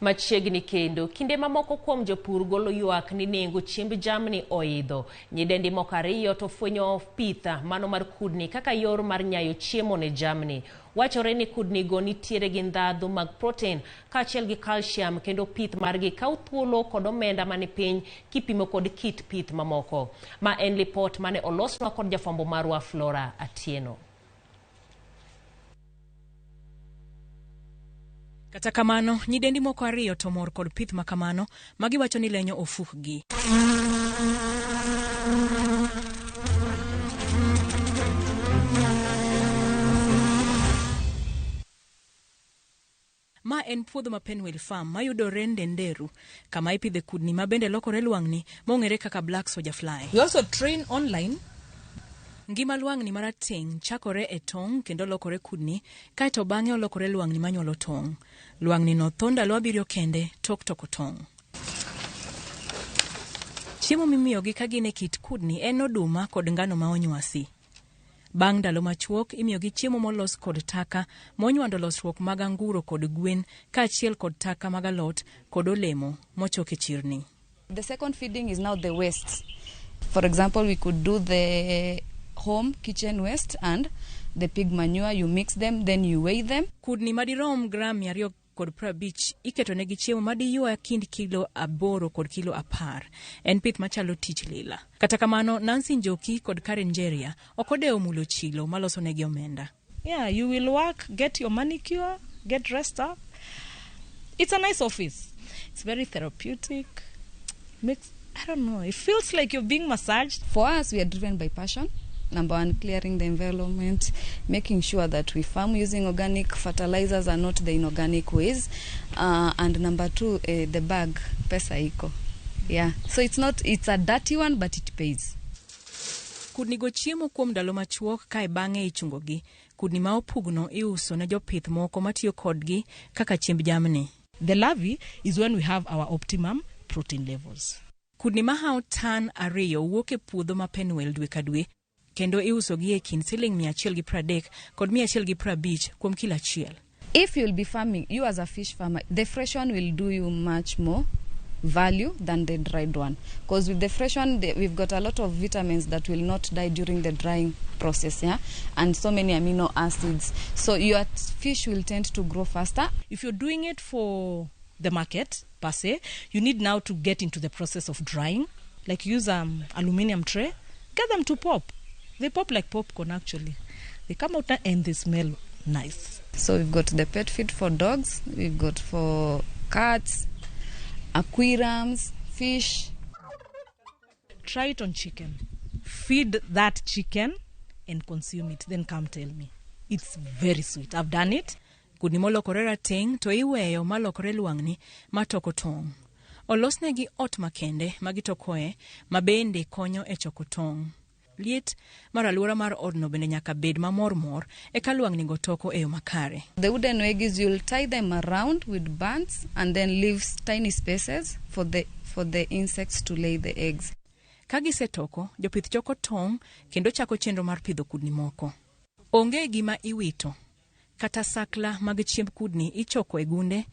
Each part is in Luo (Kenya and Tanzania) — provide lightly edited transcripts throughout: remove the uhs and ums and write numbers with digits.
Machiegni kendo, kinde mamoko kuom jopur golo ywak ni nengo chiemb jamni oidho. Nyidendi moko ariyo to fwenyo pith mano mar kudni kaka yor mar nyayo chiemo ne jamni. Wachore ni kudni go nitiere gi ndhadhu mag protein kaachiel gi calcium kendo pith margi kawo thuolo kod omenda mani piny kipimo kod kit pith mamoko. Ma en lipot mane olosnwa kod jafwambo marwa Flora Atieno. Kata kamano, nyidendi moko ariyo to mor kod pith ma kamano ma giwacho ni lenyo ofukgi. Ma en puodho ma Penwell Farm mayudore Ndenderu, kama ipidhe kudni ma bende lokore lwang'ni mong'ere kaka black soldier fly. We also train online. Ngima lwang'ni marateng' chakore e tong' kendo lokore kudni kaeto bang'e olokore lwang'ni manyuolo tong'. Lwang'ni no tho ndalo abiriyo kende tok toko tong'. Chiemo mimiyogi ka gin e kit kudni en oduma kod ngano ma onywasi. Bang' ndalo machuok, imiyogi chiemo molos kod taka monywando losruok mag anguro kod gwen kaachiel kod taka mag alot kod olemo mochok e chirni. The second feeding is now the waste. For example, we could do the home kitchen waste and the pig manure. You mix them, then you weigh them. Kudni madirom gram 250 iketonegi chiemo madiywa kind kilo 8 kod kilo 10. En pith machalo tich lila. Kata kamano, Nancy Njoki kod Karen Njeria ok odewo mulo chilo malosonegi omenda. Yeah, you will work, get your manicure, get dressed up. It's a nice office. It's very therapeutic. Makes, I don't know, it feels like you're being massaged. For us, we are driven by passion. Number one, clearing the environment, making sure that we farm using organic fertilizers and not the inorganic ways. And number two, the bag, pesa iko. Yeah, so it's not, it's a dirty one, but it pays. Kudni go chiemo kuom ndalo machuok kae bang'e ichungogi. Kudni ma opugno iuso ne jopith moko matiyo kodgi kaka chiemb jamni. The larvae is when we have our optimum protein levels. Kudni mahawo tan 2 wuok e puodho ma Penwell dwe ka dwe kendo iusogi e kind siling 130 kod 150 kuom kilo achiel. If you'll be farming, you as a fish farmer, the fresh one will do you much more value than the dried one. Because with the fresh one, we've got a lot of vitamins that will not die during the drying process, yeah? And so many amino acids. So your fish will tend to grow faster. If you're doing it for the market, per se, you need now to get into the process of drying. Like use aluminium tray, get them to pop. They pop like popcorn, actually. They come out and they smell nice. So we've got the pet feed for dogs, we've got for cats, aquariums, fish. Try it on chicken. Feed that chicken and consume it. Then come tell me. It's very sweet. I've done it. Kudni molokore rateng' to iweyo malokore lwang'ni matoko tong'. Olosnegi ot makende ma gitokoe ma bende konyo e choko tong'. Liet mar alwora mar odno bende nyaka bed mamor mor eka lwang'ni go toko e yo makare. The wooden weggies, you'll tie them around with bands and then leave tiny spaces for the insects to lay the eggs. Ka gisetoko, jopith choko tong' kendo chako chenro mar pidho kudni moko. Onge gima iwito. Kata sakla mag chiemb kudni ichoko e gunde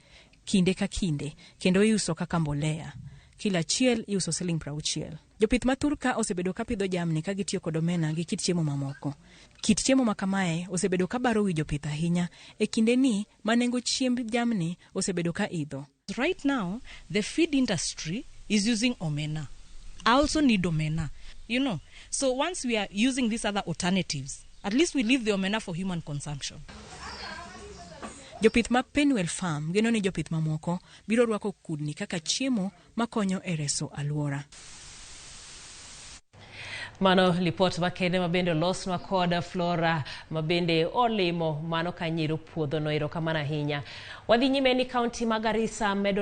kinde ka kinde kendo iuso kaka mbolea. Kilo achiel iuso siling 60. Jopith ma thurka osebedo ka pidho jamni ka gitiyo kod omena gi kit chiemo mamoko. Kit chiemo ma kamae osebedo ka baro wi jopith ahinya e kinde ni ma nengo chiemb jamni osebedo ka idho. Right now, the feed industry is using omena. I also need omena, you know. So once we are using these other alternatives, at least we leave the omena for human consumption. Jopith ma Penwell Farm geno ni jopith mamoko biro rwako kudni kaka chiemo makonyo e reso alwora. Mano lipot makende mabende olosnwa kod Flora mabende olimo mano kanyiro puodho no. Erokamano ahinya. Wadhi nyime ni kaunti ma Garissa medo